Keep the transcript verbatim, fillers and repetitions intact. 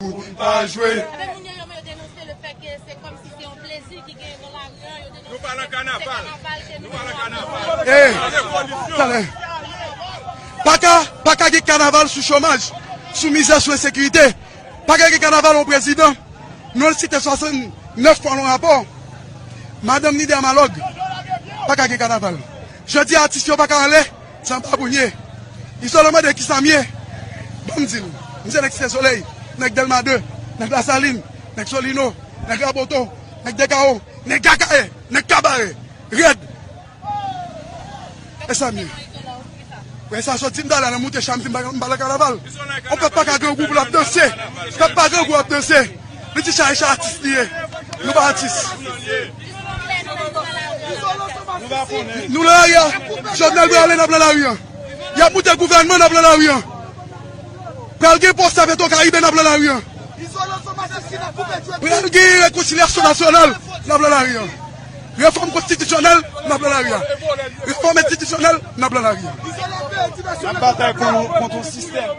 Pou n pa jwe. Ebyen, moun yo, yo, yo denonse le fè ke se kòmsi se yon plezi ki genyen nan lari an, yo denonse Nou pa nan ke se kanaval. kanaval ke Nou nou pa nan kanaval. Ey, talè. Pa ka, pa ka gen kanaval sou chomaj, sou mizè, sou ensekirite. Pa ka gen kanaval yon prezidan. Nou site swasannnèf fwa nan rapò. Madanm Nida Malòg. Pa ka gen kanaval. Jodi a, atis yo pa ka anlè, se anba pou n ye. Izolan mande kisa m ye. Ban m di l. M se nèg Site Solèy, nèg Dèlma de, nèg Lasalin, nèg Solino, nèg Raboto, nèg Dekawo, nèg Akayè, nèg Kabarè. Rèd. E sa m ye. Wè sa soti m talè nan moute chay m di m pa m pa nan kanaval. On pèp pa ka grangou pou l ap danse. Pèp pa grangou ap danse. Li di chay chay atis li ye. Nou pa atis. Nou nan lari a. Jovenel prale n ap nan lari an. Y ap moute gouvènman n ap nan lari an. Pral gen pwosè Petwokaribe n ap nan lari an. Pral gen rekonsilyasyon nasyonal n ap nan lari an. Refòm konstitisyonèl n ap nan lari an. Refòm enstitisyonèl n ap nan lari an. N ap batay kont kont yon sistèm.